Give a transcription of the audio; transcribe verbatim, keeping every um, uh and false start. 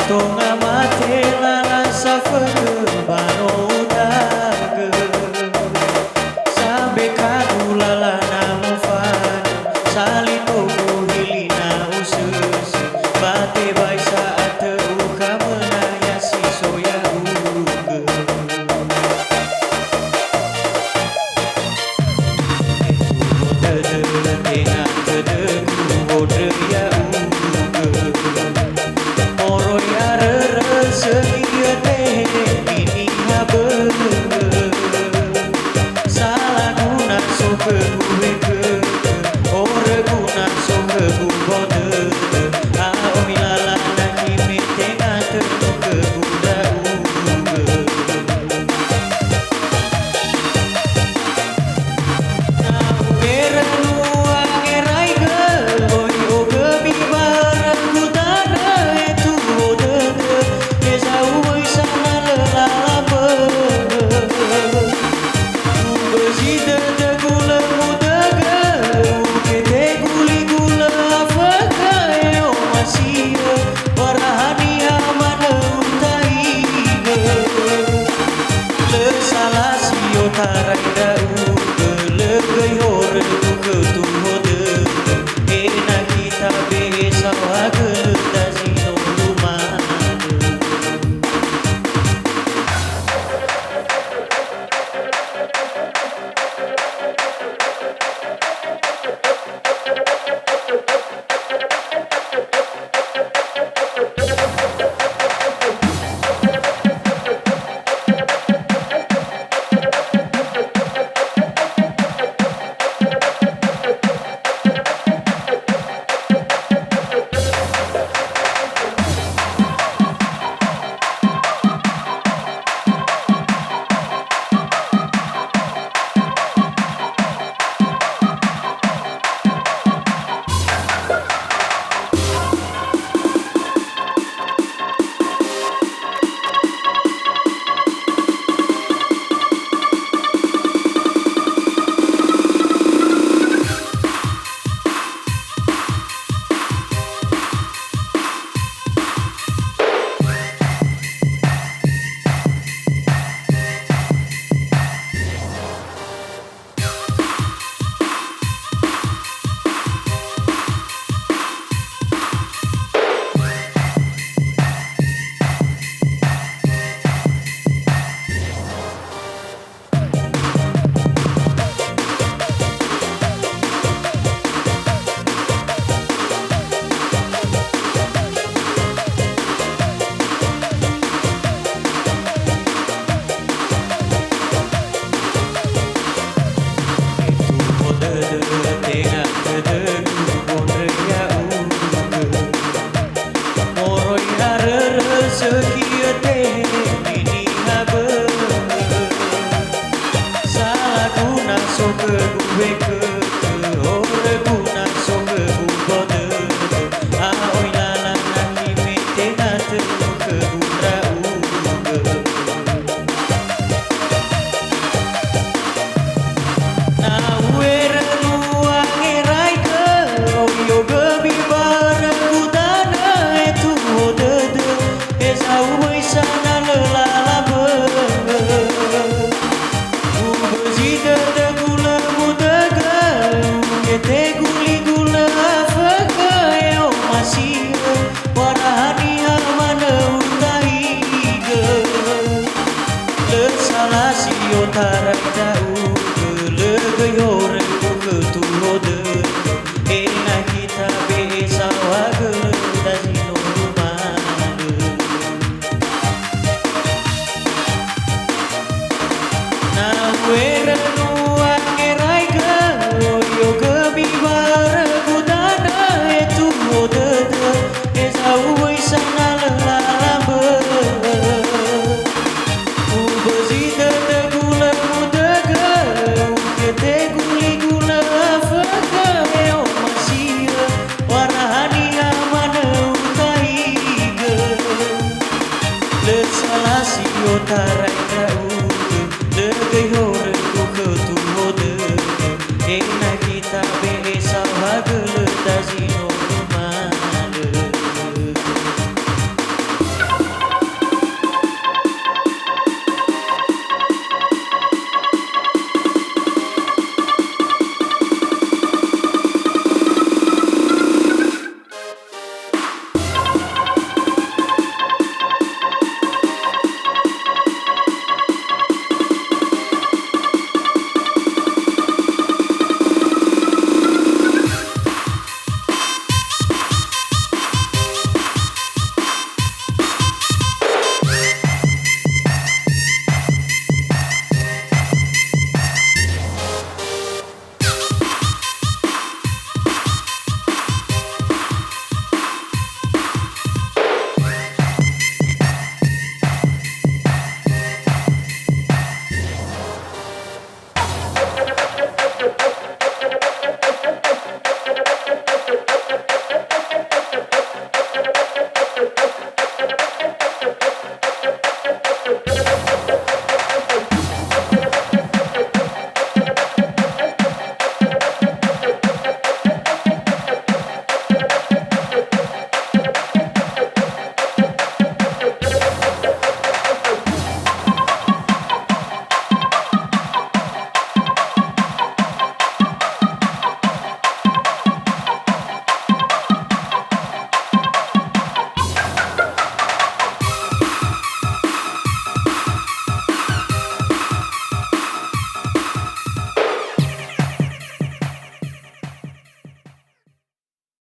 Tonga mate lala safökhö ba no uda'ö. Sambe kagu lala na mofanö, salitogu hili na usösö, ba tebai sa'atö ukhamöna ya si so ya'ugö. Dödö tenga tödögu wondrö ya'ugö. Moroi arörö sökhi ötehe niha bö'ö. Salagu na so khögu wekö, horögu na so khögu bodö. A'oi lala na khime tenga tödö khögu ndra'ugö. Lö sala si otarai ndra'ugö, lö göi horögu khö tuho dödö, ena'ö tabe'e saohagölöda zi no lumanö. Moroi arörö sökhi ötehe niha bö'ö. Salagu na so khögu wekö, horögu na so khögu bodö. A'oi lala na khime tenga tödö khögu ndra'ugö. Na u'erö nu angeraigö, oiogö mibarögu danö, etuho dödö, heza u'oi sa na lö lala bö'ö. Ubözi dödögu lö mudögö, u'etegu ligu lö afögö, e'omasi'ö, waraha niha manö utaigö. Lö sala si otarai ndra'ugö, lö göi horögu khö tuho dödö, ena'ö tabe'e saohagölöda zi no lumanö. Na u'erö nu angeraigö, oiogö mibarögu danö, etuho dödö, heza u'oi sa na lö lala bö'ö. Ubözi dödögu lö mudögö, u'etegu ligu lö afögö, e'omasi'ö, waraha niha manö utaigö. Lö sala si otarai ndra'ugö, lö göi